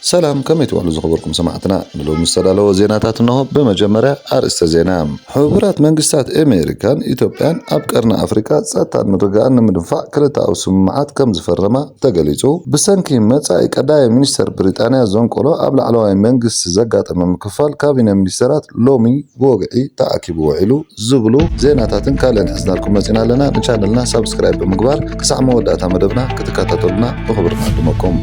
ሰላም፣ ከመይ ትውዕሉ ዝኸበርኩም ሰማዕትና? ንሎሚ ዝተዳለወ ዜናታት እንሆ። ብመጀመርያ ኣርእስተ ዜና። ሕቡራት መንግስታት ኣሜሪካን ኢትዮጵያን ኣብ ቀርኒ ኣፍሪቃ ጸጥታን ምርግጋእን ንምድንፋዕ ክልተኣዊ ስምምዓት ከም ዝፈረማ ተገሊጹ። ብሰንኪ መጻኢ ቀዳማይ ሚኒስተር ብሪጣንያ ዘንቆሎ ኣብ ላዕለዋይ መንግስቲ ዘጋጠመ ምክፋል ካቢነ ሚኒስተራት ሎሚ ብወግዒ ተኣኪቡ ውዒሉ ዝብሉ ዜናታትን ካልእን ሒዝናልኩም መጺና ኣለና። ንቻነልና ሳብስክራይብ ብምግባር ክሳዕ መወዳእታ መደብና ክትከታተሉና ብኽብሪ ንዕድመኩም።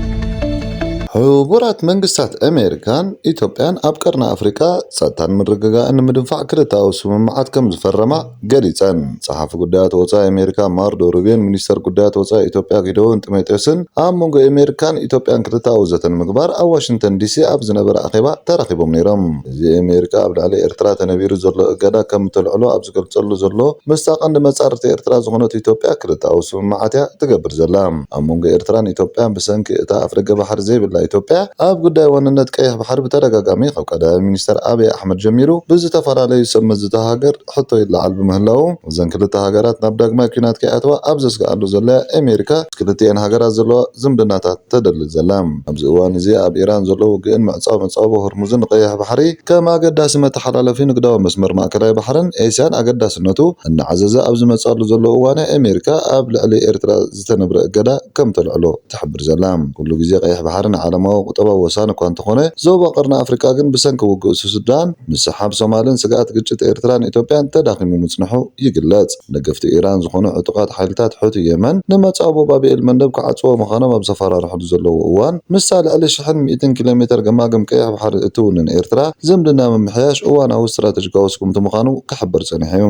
ሕቡራት መንግስታት ኣሜሪካን ኢትዮጵያን ኣብ ቀርኒ ኣፍሪቃ ጸጥታን ምርግጋእን ንምድንፋዕ ክልተኣዊ ስምምዓት ከም ዝፈረማ ገሊጸን። ጸሓፊ ጉዳያት ወጻኢ ኣሜሪካ ማርኮ ሩቢዮን ሚኒስተር ጉዳያት ወጻኢ ኢትዮጵያ ጌዲዮን ጢሞቴዎስን ኣብ መንጎ ኣሜሪካን ኢትዮጵያን ክልተኣዊ ዘተ ንምግባር ኣብ ዋሽንግተን ዲሲ ኣብ ዝነበረ ኣኼባ ተራኺቦም ነይሮም። እዚ ኣሜሪካ ኣብ ልዕሊ ኤርትራ ተነቢሩ ዘሎ እገዳ ከም እተልዕሎ ኣብ ዝገልጸሉ ዘሎ፣ ምስታ ቀንዲ መጻርርቲ ኤርትራ ዝኾነት ኢትዮጵያ ክልተኣዊ ስምምዓት እያ ትገብር ዘላ። ኣብ መንጎ ኤርትራን ኢትዮጵያን ብሰንኪ እታ ኣፍደገ ባሕሪ ዘይብላ ኢትዮጵያ ኣብ ጉዳይ ዋንነት ቀይሕ ባሕሪ ብተደጋጋሚ ካብ ቀዳማይ ሚኒስተር ኣብይ ኣሕመድ ጀሚሩ ብዝተፈላለዩ ሰብ መዚ እታ ሃገር ሕቶ ይለዓል ብምህላዉ፣ እዘን ክልተ ሃገራት ናብ ዳግማይ ኲናት ከይኣትዋ ኣብ ዘስግኣሉ ዘለያ ኣሜሪካ ምስ ክልቲኤን ሃገራት ዘለዋ ዝምድናታት ተደልል ዘላ። ኣብዚ እዋን እዚ ኣብ ኢራን ዘሎ ውግእን ምዕጻው መጻወ ሆርሙዝን ንቀይሕ ባሕሪ ከም ኣገዳሲ መተሓላለፊ ንግዳዊ መስመር ማእከላይ ባሕርን ኤስያን ኣገዳስነቱ እናዓዘዘ ኣብ ዝመጻሉ ዘሎ እዋን ኣሜሪካ ኣብ ልዕሊ ኤርትራ ዝተነብረ እገዳ ከም ተልዕሎ ትሕብር ዘላ። ኩሉ ግዜ ቀይሕ ባሕሪ ንዓለማዊ ቁጠባዊ ወሳኒ እኳ እንተኾነ፣ ዞባ ቀርኒ ኣፍሪቃ ግን ብሰንኪ ውግእ ሱዳን፣ ምስሓብ ሶማልን ስግኣት ግጭት ኤርትራን ኢትዮጵያን ተዳኺሙ ምጽንሑ ይግለጽ። ደገፍቲ ኢራን ዝኾኑ ዕጡቓት ሓይልታት ሑቲ የመን ንመጻወ ባብኤል መንደብ ክዓጽዎ ምዃኖም ኣብ ዘፈራርሕሉ ዘለዉ እዋን፣ ምስታ ልዕሊ ሽሕን ሚእትን ኪሎ ሜተር ገማግም ቀይሕ ባሕሪ እትውንን ኤርትራ ዝምድና ምምሕያሽ እዋናዊ ስትራተጂካዊ ስጉምቲ ምዃኑ ክሕበር ጸኒሑ እዩ።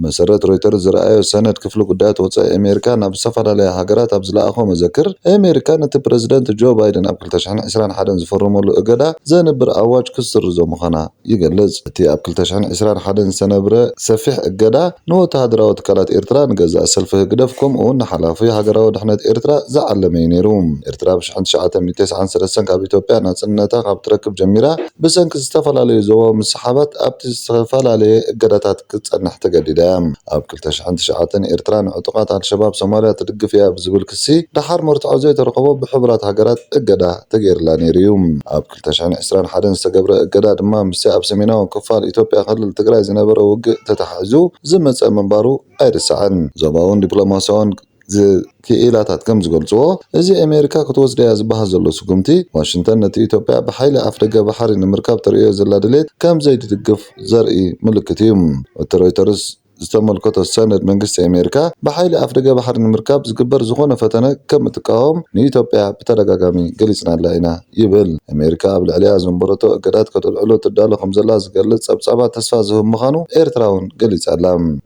መሰረት ሮይተርስ ዝረኣዮ ሰነድ ክፍሊ ጉዳያት ወጻኢ ኣሜሪካ ናብ ዝተፈላለያ ሃገራት ኣብ ዝለኣኾ መዘክር፣ ኣሜሪካ ነቲ ፕረዚደንት ጆ ባይደን ኣብ ክልተ ሽሕን ዕስራን ሓደን ዝፈረመሉ እገዳ ዘንብር ኣዋጅ ክትስርዞ ምዃና ይገልጽ። እቲ ኣብ ክልተ ሽሕን ዕስራን ሓደን ዝተነብረ ሰፊሕ እገዳ ንወተሃደራዊ ትካላት ኤርትራ፣ ንገዛእ ሰልፊ ህግደፍ፣ ከምኡ እውን ንሓላፊ ሃገራዊ ድሕነት ኤርትራ ዝዓለመ እዩ ነይሩ። ኤርትራ ብ ሽሕን ትሽዓተ ሚእትን ተስዓን ሰለስተን ካብ ኢትዮጵያ ናጽነታ ካብ ትረክብ ጀሚራ፣ ብሰንኪ ዝተፈላለዩ ዞባዊ ምስሓባት ኣብቲ ዝተፈላለየ እገዳታት ክትጸንሕ ተገዲዳ እያ። ኣብ ክልተ ሽሕን ትሽዓተን ኤርትራ ንዕጡቓት ኣልሸባብ ሶማልያ ትድግፍ እያ ብዝብል ክሲ፣ ደሓር መርትዖ ዘይተረኸቦ ብሕቡራት ሃገራት እገዳ ተገይርላ ነይሩ እዩ። ኣብ ክልተ ሽሕን ዕስራን ሓደን ዝተገብረ እገዳ ድማ ምስቲ ኣብ ሰሜናዊ ክፋል ኢትዮጵያ ክልል ትግራይ ዝነበረ ውግእ ተተሓሒዙ ዝመጸ ምንባሩ ኣይርሳዕን። ዞባውን ዲፕሎማስያውን ዝ-፣ ክኢላታት ከም ዝገልጽዎ፣ እዚ ኣሜሪካ ክትወስዶ እያ ዝበሃል ዘሎ ስጉምቲ፣ ዋሽንግተን ነቲ ኢትዮጵያ ብሓይሊ ኣፍደገ ባሕሪ ንምርካብ ተርእዮ ዘላ ድሌት ከም ዘይትድግፍ ዘርኢ ምልክት እዩ። እቲ ሮይተርስ ዝተመልከቶ ሰነድ፣ መንግስቲ ኣሜሪካ ብሓይሊ ኣፍደገ ባሕሪ ንምርካብ ዝግበር ዝኾነ ፈተነ ከም እትቃወም ንኢትዮጵያ ብተደጋጋሚ ገሊጽናላ ኢና ይብል። ኣሜሪካ ኣብ ልዕሊኣ ዘንበረቶ እገዳት ከተልዕሎ ትዳሎ ከም ዘላ ዝገልጽ ጸብጻባት ተስፋ ዝህብ ምዃኑ ኤርትራ እውን ገሊጻ ኣላ።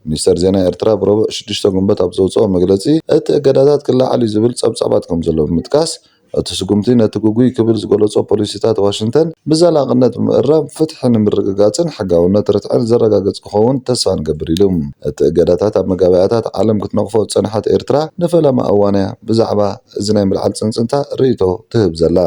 ሚኒስተር ዜና ኤርትራ ብረቡዕ ሽዱሽተ ግንቦት ኣብ ዘውጽኦ መግለጺ፣ እቲ እገዳታት ክለዓል እዩ ዝብል ጸብጻባት ከም ዘሎ ብምጥቃስ፣ እቲ ስጉምቲ ነቲ ግጉይ ክብል ዝገለጾ ፖሊሲታት ዋሽንግተን ብዘላቕነት ብምእራም፣ ፍትሒ ንምርግጋጽን ሕጋውነት ርትዕን ዘረጋግጽ ክኸውን ተስፋ ንገብር ኢሉ። እቲ እገዳታት ኣብ መጋባእያታት ዓለም ክትነቕፎ ዝጸንሐት ኤርትራ ንፈለማ እዋን እያ ብዛዕባ እዚ ናይ ምልዓል ጽንጽንታ ርእይቶ ትህብ ዘላ።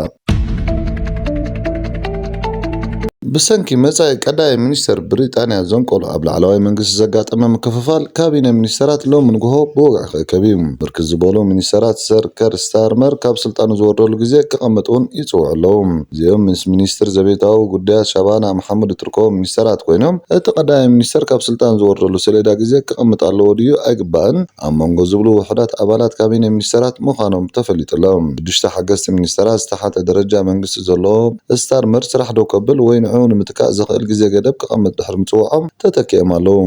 ብሰንኪ መጻኢ ቀዳማይ ሚኒስተር ብሪጣንያ ዘንቆሎ ኣብ ላዕለዋይ መንግስቲ ዘጋጠመ ምክፍፋል፣ ካቢነ ሚኒስተራት ሎሚ ንግሆ ብወግዒ ክእከብ እዩ። ብርክት ዝበሉ ሚኒስተራት ሰር ከር ስታርመር ካብ ስልጣኑ ዝወርደሉ ግዜ ክቐምጥ እውን ይጽውዑ ኣለዉ። እዚኦም ምስ ሚኒስትር ዘቤታዊ ጉዳያት ሻባና መሓመድ እትርከቦም ሚኒስተራት ኮይኖም፣ እቲ ቀዳማይ ሚኒስተር ካብ ስልጣን ዝወርደሉ ሰሌዳ ግዜ ክቐምጥ ኣለዎ ድዩ ኣይግባእን ኣብ መንጎ ዝብሉ ውሑዳት ኣባላት ካቢነ ሚኒስተራት ምዃኖም ተፈሊጡ ኣሎ። ሽዱሽተ ሓገዝቲ ሚኒስተራት ዝተሓተ ደረጃ መንግስቲ ዘለዎ ስታርመር ስራሕ ደው ከብል ወይ ንዕኡ ንምትካእ ዘኽእል ግዜ ገደብ ክቐምጥ ድሕሪ ምጽውዖም ተተኪኦም ኣለዉ።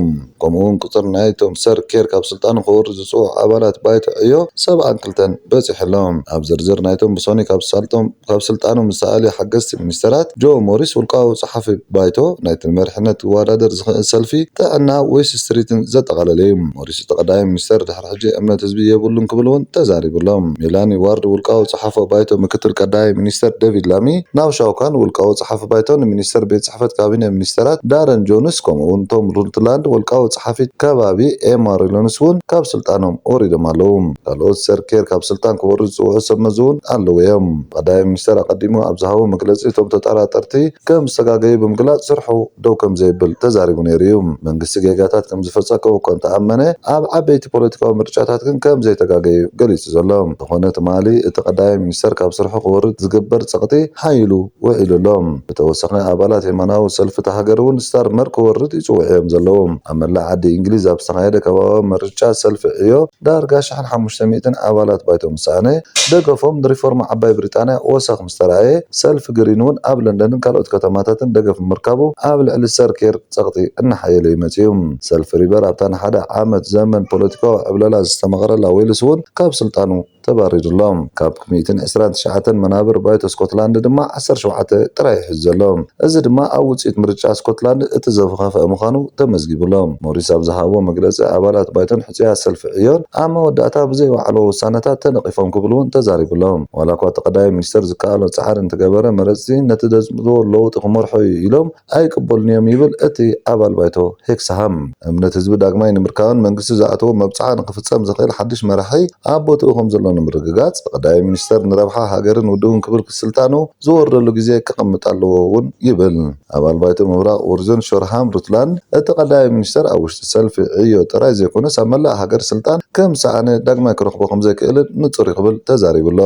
ከምኡ እውን ቁጽሪ ናይቶም ሰር ኬር ካብ ስልጣኑ ክወርድ ዝጽውዑ ኣባላት ባይቶ ዕዮ ሰብዓን ክልተን በጺሑ ኣሎ። ኣብ ዝርዝር ናይቶም ብሶኒ ካብ ሳልጦም ካብ ስልጣኖም ዝተኣልዩ ሓገዝቲ ሚኒስተራት፣ ጆ ሞሪስ ውልቃዊ ጸሓፊ ባይቶ፣ ናይቲ ንመሪሕነት ክወዳደር ዝኽእል ሰልፊ ጥዕና ዌስት ስትሪትን ዘጠቓለለ እዩ። ሞሪስ እቲ ቀዳማይ ሚኒስተር ድሕሪ ሕጂ እምነት ህዝቢ የብሉን ክብል እውን ተዛሪቡ ኣሎ። ሜላኒ ዋርድ ውልቃዊ ጸሓፎ ባይቶ ምክትል ቀዳማይ ሚኒስተር ዴቪድ ላሚ ናብ ሻውካን ውልቃዊ ጸሓፊ ባይቶ ንሚኒስ ሚኒስተር ቤት ጽሕፈት ካቢነ ሚኒስተራት ዳረን ጆንስ፣ ከምኡ እውን ቶም ሩትላንድ፣ ውልቃዊ ጸሓፊት ከባቢ ኤማ ሪሎንስ እውን ካብ ስልጣኖም ወሪዶም ኣለዉ። ካልኦት ሰር ኬር ካብ ስልጣን ክወርድ ዝጽውዑ ሰብ መዚ እውን ኣለዉ እዮም። ቀዳማይ ሚኒስተር ኣቐዲሙ ኣብ ዝሃቦ መግለጺ፣ እቶም ተጠራጠርቲ ከም ዝተጋገዩ ብምግላጽ፣ ስርሑ ደው ከም ዘይብል ተዛሪቡ ነይሩ እዩ። መንግስቲ ጌጋታት ከም ዝፈጸከ እኳ እንተኣመነ፣ ኣብ ዓበይቲ ፖለቲካዊ ምርጫታት ግን ከም ዘይተጋገዩ ገሊጹ ዘሎ። እንተኾነ፣ ትማሊ እቲ ቀዳማይ ሚኒስተር ካብ ስርሑ ክወርድ ዝግበር ጸቕጢ ሓይሉ ውዒሉ ኣሎ። ብተወሳኺ፣ ኣባላት የማናዊ ሰልፊ እታ ሃገር እውን ስታርመር ክወርድ ይጽውዑ እዮም ዘለዉ። ኣብ መላእ ዓዲ እንግሊዝ ኣብ ዝተኻየደ ከባብያዊ ምርጫ፣ ሰልፊ ዕዮ ዳርጋ ሽሕን ሓሙሽተ ሚእትን ኣባላት ባይቶ ምስ ሰኣነ፣ ደገፎም ንሪፎርም ዓባይ ብሪጣንያ ወሰኽ ምስ ተራእየ፣ ሰልፊ ግሪን እውን ኣብ ለንደንን ካልኦት ከተማታትን ደገፍ ብምርካቡ፣ ኣብ ልዕሊ ሰር ኬር ጸቕጢ እናሓየለ እዩ መጺኡ። ሰልፊ ሊበር ኣብታ ንሓደ ዓመት ዘመን ፖለቲካዊ ዕብለላ ዝተመቐረላ ዌልስ እውን ካብ ስልጣኑ ተባሪሩ ኣሎ። ካብ ሚእትን ዕስራን ትሽዓተን መናብር ባይቶ ስኮትላንድ ድማ ዓሰርተ ሸውዓተ ጥራይ እዩ ሒዙ ዘሎ። እዚ ድማ ኣብ ውጽኢት ምርጫ ስኮትላንድ እቲ ዝኸፍአ ምዃኑ ተመዝጊቡ ኣሎ። ሞሪስ ኣብ ዝሃቦ መግለጺ፣ ኣባላት ባይቶን ሕጹያት ሰልፊ ዕዮን ኣብ መወዳእታ ብዘይ ወዓሎ ውሳነታት ተነቒፎም ክብል እውን ተዛሪቡ ኣሎ። ዋላ እኳ እቲ ቀዳማይ ሚኒስተር ዝከኣሎ ጻዕሪ እንተገበረ፣ መረጽቲ ነቲ ዘምጽዎ ለውጢ ክመርሖ እዩ ኢሎም ኣይቅበሉን እዮም ይብል እቲ ኣባል ባይቶ ሄክስሃም። እምነት ህዝቢ ዳግማይ ንምርካብን መንግስቲ ዝኣተዎ መብጽዓ ንክፍጸም ዘኽእል ሓድሽ መራሒ ኣብ ቦትኡ ከም ዘሎ ንምርግጋጽ፣ ቀዳማይ ሚኒስተር ንረብሓ ሃገርን ውድብን ክብል ስልጣኑ ዝወርደሉ ግዜ ከቐምጥ ኣለዎ እውን ይብል። ኣባል ባይቶ ምብራቕ ዊርጅን ሾርሃም ሩትላንድ፣ እቲ ቀዳማይ ሚኒስተር ኣብ ውሽጢ ሰልፊ ዕዮ ጥራይ ዘይኮነስ ኣብ መላእ ሃገር ስልጣን ከም ሰኣነ ዳግማይ ክረኽቦ ከም ዘይክእልን ንጹር እዩ ክብል ተዛሪቡ ኣሎ።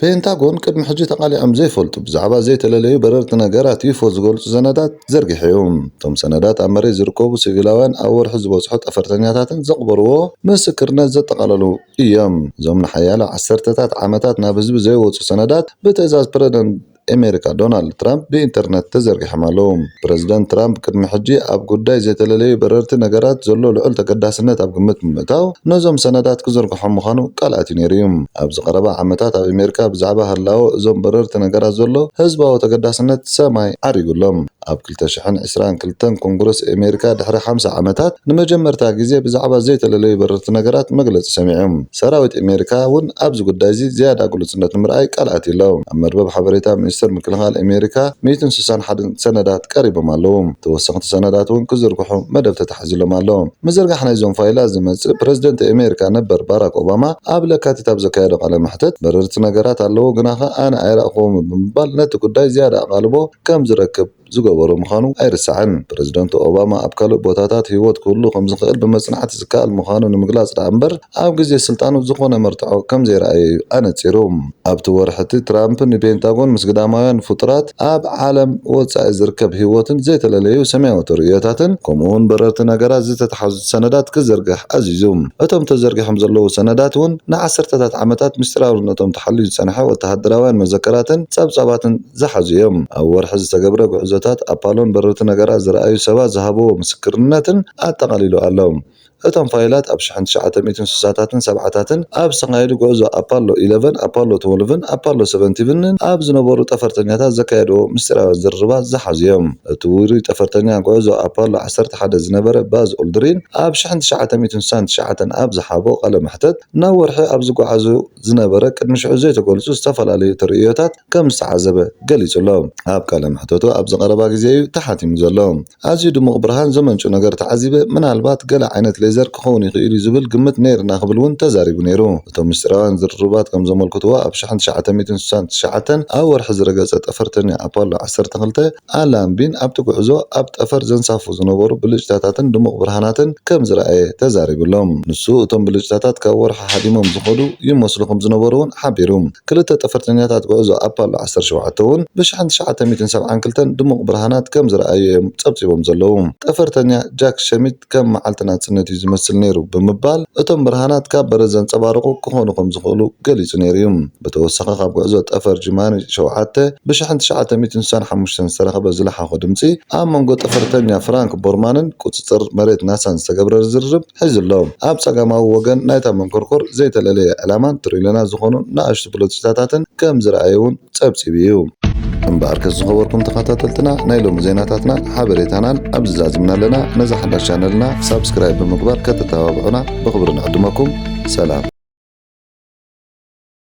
ፔንታጎን ቅድሚ ሕጂ ተቓሊዖም ዘይፈልጡ ብዛዕባ ዘይተለለዩ በረርቲ ነገራት ዩፎ ዝገልጹ ሰነዳት ዘርጊሑ እዩ። እቶም ሰነዳት ኣብ መሬት ዝርከቡ ሲቪላውያን ኣብ ወርሒ ዝበጽሑ ጠፈርተኛታትን ዘቕበርዎ ምስክርነት ዘጠቓለሉ እዮም። እዞም ንሓያሎ ዓሰርተታት ዓመታት ናብ ህዝቢ ዘይወጹ ሰነዳት ብትእዛዝ ፕረዚደንት ኣሜሪካ ዶናልድ ትራምፕ ብኢንተርነት ተዘርጊሖም ኣለዉ። ፕረዚደንት ትራምፕ ቅድሚ ሕጂ ኣብ ጉዳይ ዘይተለለዩ በረርቲ ነገራት ዘሎ ልዑል ተገዳስነት ኣብ ግምት ብምእታው ነዞም ሰነዳት ክዘርግሖም ምዃኑ ቃል ኣትዩ ነይሩ እዩ። ኣብዚ ቀረባ ዓመታት ኣብ ኣሜሪካ ብዛዕባ ህላወ እዞም በረርቲ ነገራት ዘሎ ህዝባዊ ተገዳስነት ሰማይ ዓሪጉ ኣሎ። ኣብ ክልተ ሽሕን ዕስራን ክልተን ኮንግረስ ኣሜሪካ ድሕሪ ሓምሳ ዓመታት ንመጀመርታ ግዜ ብዛዕባ ዘይተለለዩ በረርቲ ነገራት መግለጺ ሰሚዑ። ሰራዊት ኣሜሪካ እውን ኣብዚ ጉዳይ እዚ ዝያዳ ግሉጽነት ንምርኣይ ቃል ኣትዩ ኣሎ። ኣብ መርበብ ሓበሬታ ሚኒስቴር ምክልኻል ኣሜሪካ ሚእትን ስሳን ሓደን ሰነዳት ቀሪቦም ኣለዉ። ተወሰኽቲ ሰነዳት እውን ክዝርግሑ መደብ ተታሒዙሎም ኣሎ። ምዝርጋሕ ናይዞም ፋይላት ዝመጽእ ፕረዚደንት ኣሜሪካ ነበር ባራክ ኦባማ ኣብ ለካቲት ኣብ ዘካየዶ ቃለ መሕትት፣ በረርቲ ነገራት ኣለዉ፣ ግናኸ ኣነ ኣይረኣኽዎምን ብምባል ነቲ ጉዳይ ዝያዳ ኣቓልቦ ከም ዝረክብ ዝገበሮ ምዃኑ ኣይርሳዕን። ፕረዚደንት ኦባማ ኣብ ካልእ ቦታታት ህይወት ክህሉ ከም ዝኽእል ብመጽናዕቲ ዝከኣል ምዃኑ ንምግላጽ ደኣ እምበር፣ ኣብ ግዜ ስልጣኑ ዝኾነ መርትዖ ከም ዘይረኣየ እዩ ኣነጺሩ። ኣብቲ ወርሒ እቲ ትራምፕ ንፔንታጎን ምስ ግዳማውያን ፍጡራት ኣብ ዓለም ወጻኢ ዝርከብ ህይወትን ዘይተለለዩ ሰማያዊ ተርእዮታትን ከምኡውን በረርቲ ነገራት ዝተተሓዙ ሰነዳት ክዝርግሕ ኣዚዙ። እቶም ተዘርጊሖም ዘለዉ ሰነዳት እውን ንዓሰርተታት ዓመታት ምስጢራውነቶም ተሓልዩ ዝጸንሐ ወተሃደራውያን መዘከራትን ጸብጻባትን ዝሓዙ እዮም። ኣብ ወርሒ ዝተገብረ ጉዕዞታት ኣፓሎን በረርቲ ነገራት ዝረኣዩ ሰባት ዝሃብዎ ምስክርነትን ኣጠቓሊሉ ኣሎ። እቶም ፋይላት ኣብ ሽሕን ትሽዓተ ሚእትን ስሳታትን ሰብዓታትን ኣብ ዝተኻየዱ ጉዕዞ ኣፓሎ ኢለቨን፣ ኣፓሎ ትወልቭን ኣፓሎ ሰቨንቲንን ኣብ ዝነበሩ ጠፈርተኛታት ዘካየድዎ ምስጢራውያን ዝርርባት ዝሓዙ እዮም። እቲ ውሩይ ጠፈርተኛ ጉዕዞ ኣፓሎ ዓሰርተ ሓደ ዝነበረ ባዝ ኦልድሪን ኣብ ሽሕን ትሽዓተ ሚእትን ስሳን ትሽዓተን ኣብ ዝሃቦ ቃለ መሕተት፣ ናብ ወርሒ ኣብ ዝጓዓዙ ዝነበረ ቅድሚ ሽዑ ዘይተገልጹ ዝተፈላለዩ ተርእዮታት ከም ዝተዓዘበ ገሊጹ ኣሎ። ኣብ ቃለ መሕተቱ ኣብዚ ቀረባ ግዜ እዩ ተሓቲሙ ዘሎ። ኣዝዩ ድሙቕ ብርሃን ዘመንጩ ነገር ተዓዚበ፣ ምናልባት ገለ ዓይነት ሌዘር ክኸውን ይኽእል እዩ ዝብል ግምት ነይርና ክብል እውን ተዛሪቡ ነይሩ። እቶም ምስጢራውያን ዝርርባት ከም ዘመልክትዎ፣ ኣብ ሽሕን ትሽዓተ ሚእትን ስሳን ትሽዓተን ኣብ ወርሒ ዝረገጸ ጠፈርተኛ ኣፖሎ ዓሰርተ ክልተ ኣላን ቢን ኣብቲ ጉዕዞ ኣብ ጠፈር ዘንሳፉ ዝነበሩ ብልጭታታትን ድሙቕ ብርሃናትን ከም ዝረኣየ ተዛሪቡ ኣሎ። ንሱ እቶም ብልጭታታት ካብ ወርሒ ሃዲሞም ዝኸዱ ይመስሉ ከም ዝነበሩ እውን ሓቢሩ። ክልተ ጠፈርተኛታት ጉዕዞ ኣፓሎ ዓሰርተ ሸውዓተ እውን ብ ሽሕን ትሽዓተ ሚእትን ሰብዓን ክልተን ድሙቕ ብርሃናት ከም ዝረኣዩ እዮም ጸብጺቦም ዘለዉ። ጠፈርተኛ ጃክ ሸሚት ከም መዓልቲ ናጽነት እዩ ዝመስል ነይሩ ብምባል፣ እቶም ብርሃናት ካብ በረድ ዘንጸባርቑ ክኾኑ ከም ዝኽእሉ ገሊጹ ነይሩ እዩ። ብተወሳኺ፣ ካብ ጉዕዞ ጠፈር ጁማኒ ሸውዓተ ብ ሽሕን ትሽዓተ ሚእትን ስሳን ሓሙሽተን ዝተረኸበ ዝለሓኾ ድምጺ፣ ኣብ መንጎ ጠፈርተኛ ፍራንክ ቦርማንን ቁጽጽር መሬት ናሳን ዝተገብረ ዝርርብ ሒዙ ኣሎ። ኣብ ጸጋማዊ ወገን ናይታ መንኮርኮር ዘይተለለየ ዕላማን ትሪልዮናት ዝኾኑ ንኣሽቱ ብልጭታታትን ከም ዝረኣየ እውን ጸብጺቡ እዩ። እምበኣርከስ፣ ዝኸበርኩም ተኸታተልትና፣ ናይ ሎሚ ዜናታትናን ሓበሬታናን ኣብዚ ዛዚምና ኣለና። ነዛ ሓዳሽ ቻነልና ሳብስክራይብ ብምግባር ከተተባብዑና ብኽብሪ ንዕድመኩም። ሰላም።